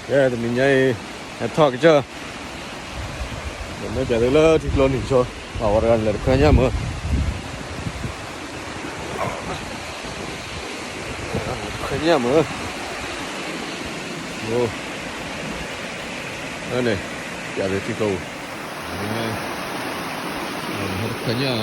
ကဲ တနံၤညါအံၤ ဟဲထီၣ်ကစၢၢ် မ့ၢ်ပျဲသုလၢထံကျိနံၤဆိ ပှၤဝဲတဂၤန့ၣ် လဲၤတခွဲညၣ်မုၢ် လဲၤတခွဲညၣ်မုၢ် အိၣ် န့ၣ် ပျဲသုထံကျိပူၤ လဲၤတခွဲညၣ်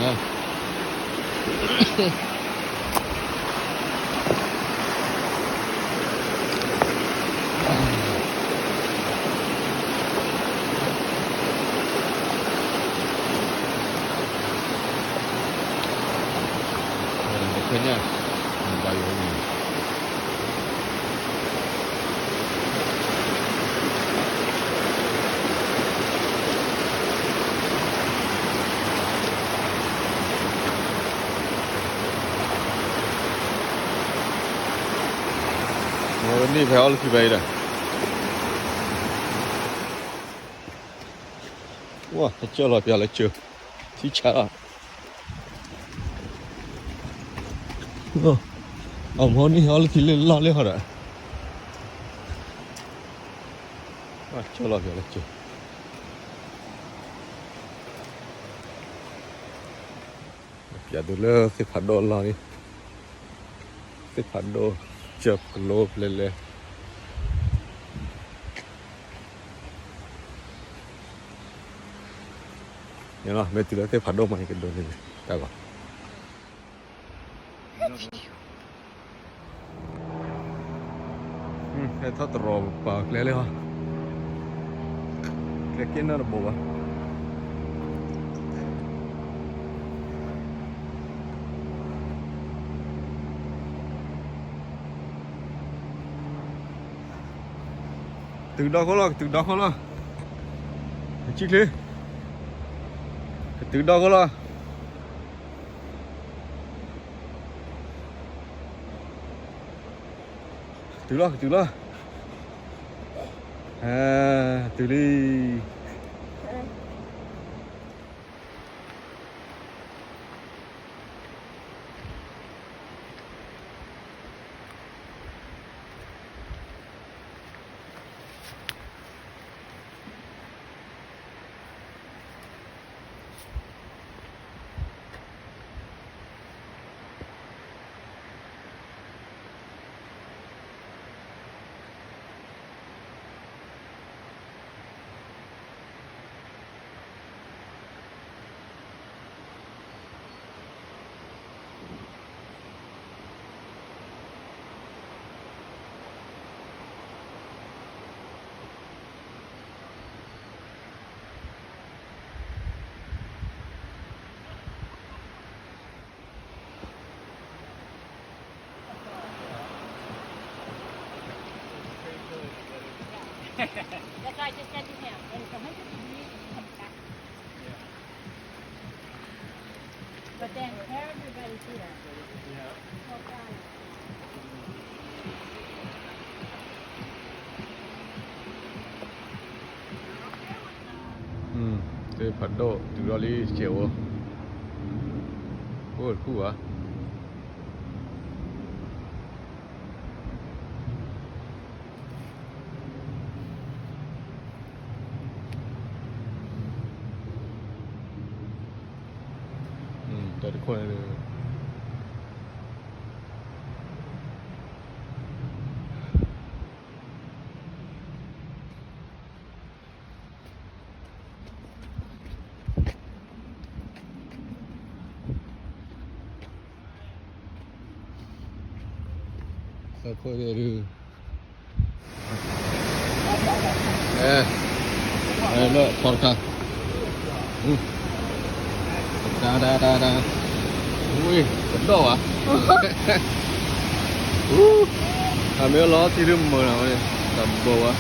တခွဲညၣ် ဘါယွၤန့ၣ် မ့ၢ်ဖဲအီၣ်လၢခံဖဲအံၤဒီး ဝဲ ဟဲကၢၢ်လီၤပျဲလၢကၠိ ထံဆါလီၤ အမိၢ်န့ၣ် အီၣ်လၢထံလၢလီၢ်လၢဟီဒီး ကၢၢ်လီၤပျဲလၢကၠိ ပျဲသုလၢသ့ၣ်ဖးဒိၣ်အလီၢ်လံ သ့ၣ်ဖးဒိၣ် ကၢၢ်ကလိပျဲလဲၣ် န့ၣ်လီၤ မ့ၢ်တုၤလၢသ့ၣ်ဖးဒိၣ်မး ယကဒိးန့ၢ်တၢ်ဂီၤ ဟဲထီၣ်တရီပာ်ကျဲလံဟီ ကျဲက့ၤနီၢ်တဘိဘၣ် တုၤဒီခိၣ်လီၤ ကတုၤဒီခိၣ်လီၤ ကစံၣ်ချ့ ကတုၤဒီခိၣ်လီၤ တုၤလီၤ ကတုၤလီၤ တုၤလံ That's why I just said to him, and it's a hundred degrees and it's coming back. But then everybody's here. Yeah. So fun. သ့ၣ်ဖးဒိၣ်တုၤထီၣ်လံ စဲးဝဲ အိၣ်တခူၣ်ဘၣ် တၢ်တခိၣ်န့ၣ် တၢ်ခိၣ်န့ၣ်ဒုး အဲ အဲလၢဖီတခါ တၢ်တၢ်တၢ်တၢ် ဝ့ၢ် ကဒီၣ်ဘၣ် အမ့ၢ်လီၤထံဒုးမုာ်နၤဝဲန့ၣ် တၢ်ဘၢဝဲ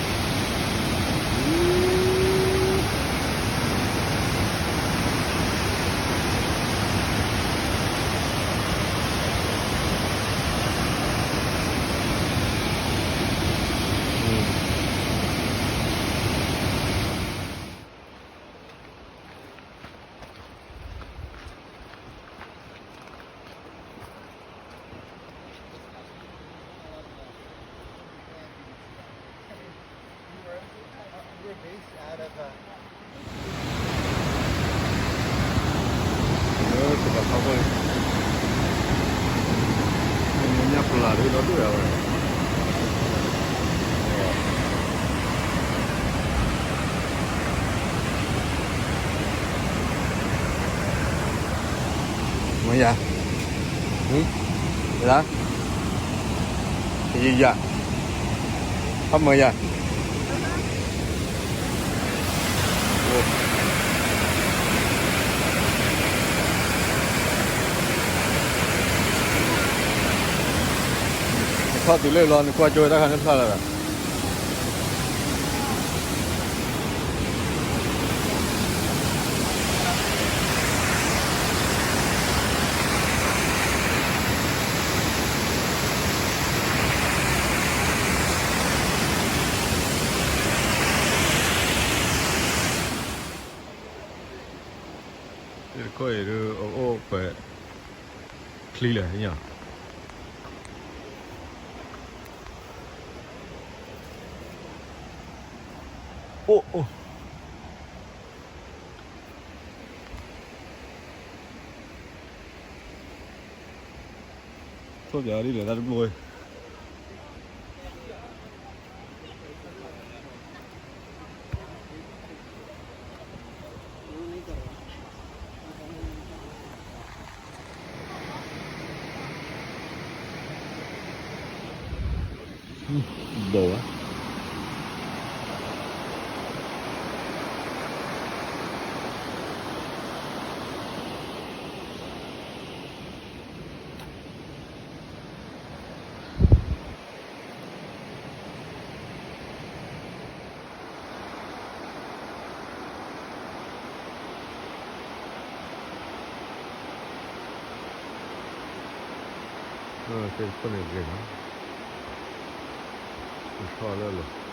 လၢတဘၣ်ခီဖျိလံ, မ့ၢ်ညၣ်ပျၢ်ဒ်ဒီဒူၣ်ဝဲ, မ့ၢ်ယၤ, လၢ, ယယၤ, ဟဲမ့ၢ်ယၤ ထီၣ်တုၤလၢလီၤ နကွၢ်ကၠိဝဲတၢ်ခါန့ၣ်ဖျါလၢၤဘၣ်. တခီအံၤဒုး အအိၣ်ပှဲၤချံလၢာ်ညါ, အိၣ်အိၣ် ထိၣ်ပၠးဒ်လဲၣ်တၢ်တဘျီဝဲ, ဘီၣ်ဝဲ သ့ၣ်ခိၣ်န့ၣ်ဂ့ၤနီၤ, ထီၣ်လၢလီၤ.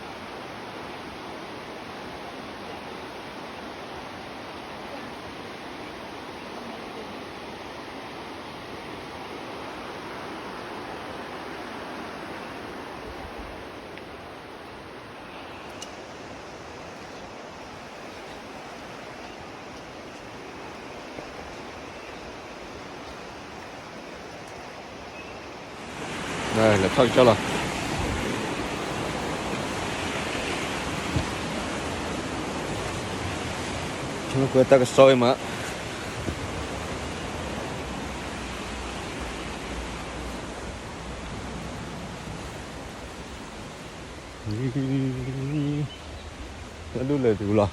လဲၤထီၣ်ကစီၣ်လီၤ, ကွဲးတၢ်ကစီၣ်အံၤမး. ဒူၣ်လဲၤတုၤလီၤ,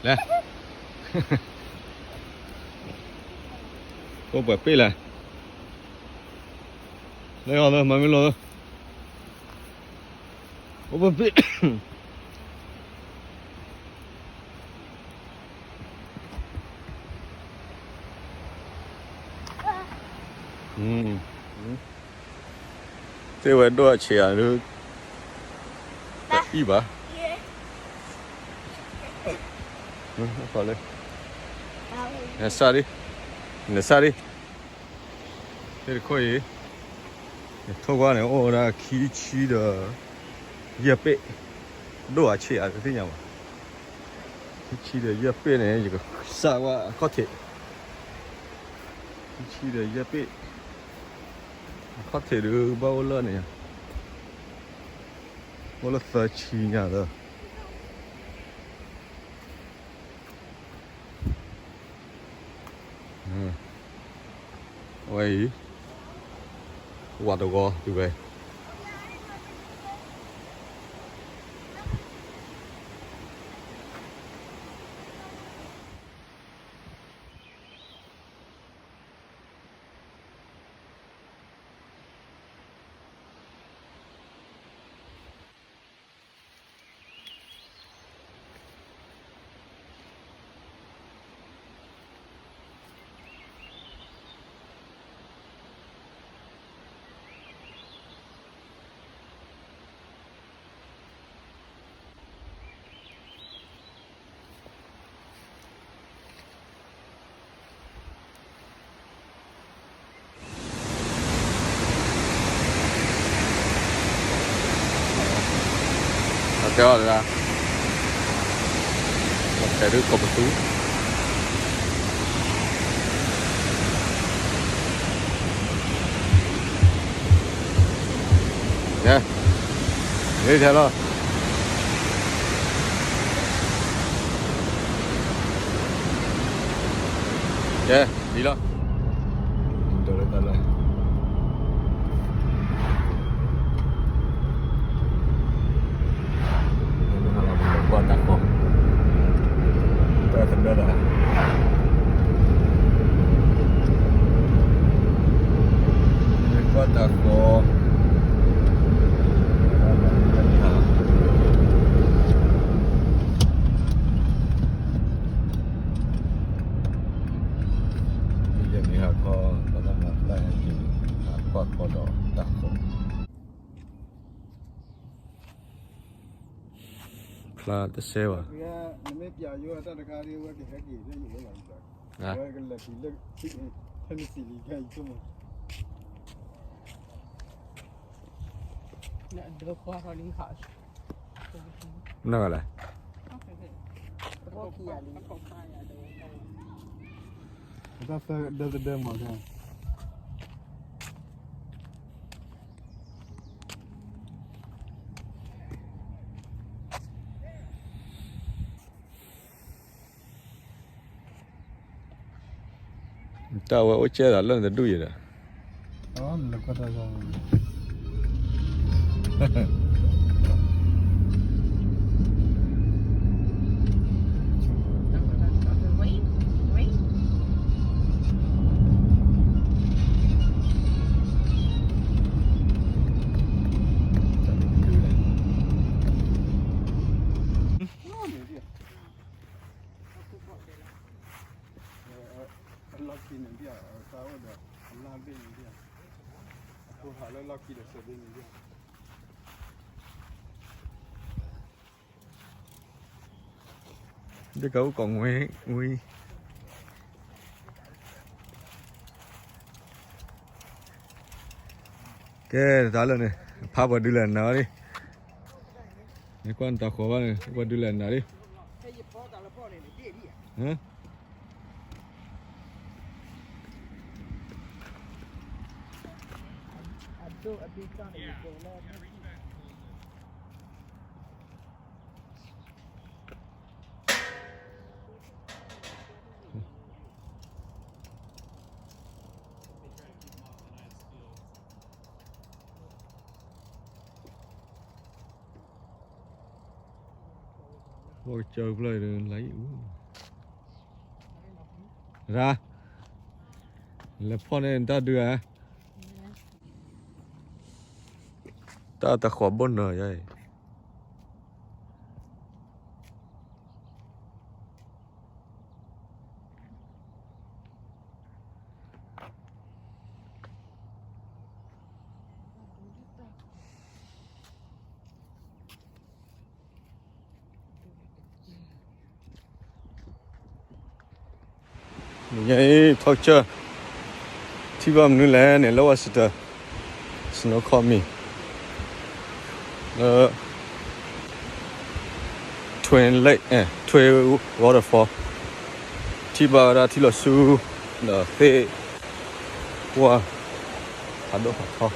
လဲၤ, အိၣ်ပှဲၤပ့ၣ်လဲၣ်, လဲၤအီၤလၢမၤမ့ၢ်လီၤလၢ အိၣ်ပှဲၤပ့ၣ် တဲဝဲဒိၣ်အဆံးဧါဒုး, တအံၣ်ဘၣ်, လၢ, နစၢ်ဒံ, နစၢ်ဒံ, တဲတခိၣ်အံၤ, ယထိၣ်ကွၢ်န့ၣ် အိၣ်ဝဲဒၣ်ခံဆံဒီးယဲၢ်ပ့ၣ်, ဒိၣ်အဆံးဧါတသ့ၣ်ညါဘၣ်, ခံဆံဒီးယဲၢ်ပ့ၣ်န့ၣ် ယကစၢ်ကွၢ်အခီၣ်ထံး, ခံဆံဒီးယဲၢ်ပ့ၣ်, အခီၣ်ထံးဒုးဘၣ်အိၣ်လၢန့ၣ်, အိၣ်လၢသၢဆံညါလၢ အဝဲအံၤ, ဝးတဂီၤတုၤဝဲ တဲအီၤတဂၤ, တဲဒုးကိးပသူ, ယဲ, ယဲထဲလီၤ, ယဲ, ဒ်လီၤ, တၢ်လၢ ကွၢ်တၢ်ဃီ, တၢ်သဒၢတၢ်, ကွၢ်တၢ်ဃီ, ယဲန့ၣ်ဟးခီ, ပှၤတၢ်မၤဖျါဟဲက့ၤ, ဟးကွၢ်ခီဒီးတၢ်ဃီ ဖျါတစဲဘၣ်, နဂၤလဲၣ်, တၢ်သဒၢသဒၢမး တၢ်ဝဲအိၣ်ကဲသးလၢနတဒူၣ်အံၤဒီး, အလီၢ်ခံန့ၣ်ဒ်, အတၢ်အိၣ်ဒီး အလၢ်ဘ့ၣ်န့ၣ်ဒ်, အဖိဟးလၢလီၢ်ခံဒီးစဲးဘ့ၣ်န့ၣ်ဒ်, ဒ်ကအိၣ်ကိးငွေ, ငွေ, ကဲ, တၢ်လၢန့ၣ် ဖးပှၤဒုးလဲၣ်နၤလံ, နကွၢ်နတၢ်ဃီဘၣ်န့ၣ် ပှၤဒုးလဲၣ်နၤလံ, ဟါ ပကစၢ်ဖျၢၣ်ဒီးလၢအံၤ, ရၣ်, လဲၤဖီၣ်န့ၣ်တၢ်ဒုးဧါ, တၢ်တဃီၤဘိၣ်နၢၤယၤအံၤ နံၤညါအံၤ ထီၣ်ကစၢၢ် ထံၣ်ဘၣ်မနုၤလဲၣ်န့ၣ် လၢ Washington, snow caught me, လၢ Twin Lake, Twin Waterfall, ထံၣ်ဘၣ်ဝဲဒၣ်ထံလီၤဆူ ဒီးသ့ၣ် ကွၢ် ဖးဒိၣ်ဖး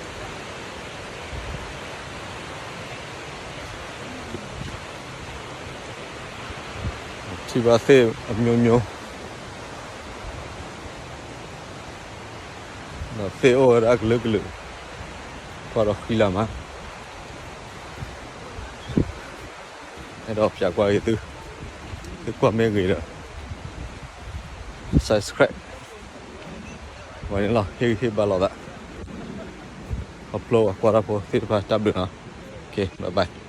ထီ ထံၣ်ဘၣ်သ့ၣ်အမျိုးမျိုး, ဒီးသ့ၣ်အိၣ်ဝဲဒၣ်အကလုာ်ကလုာ်, ကွၢ်ဒီးဃံလၤမး, အဲၣ်ဒိးပၠးကွၢ်ဂ့ၤသု, သုကွၢ်မ့ၢ်ဂ့ၤဒီး subscribe ဝဲန့ၣ်လီၤ, ဟ့ၣ်ဂံၢ်ဟ့ၣ်ဘါလိာ်သး, ခီဖျိအကွၢ်တၢ်ဖိသ့ၣ်တဖၣ်တၢ်ဘျုးနီၤ, OK, bye bye.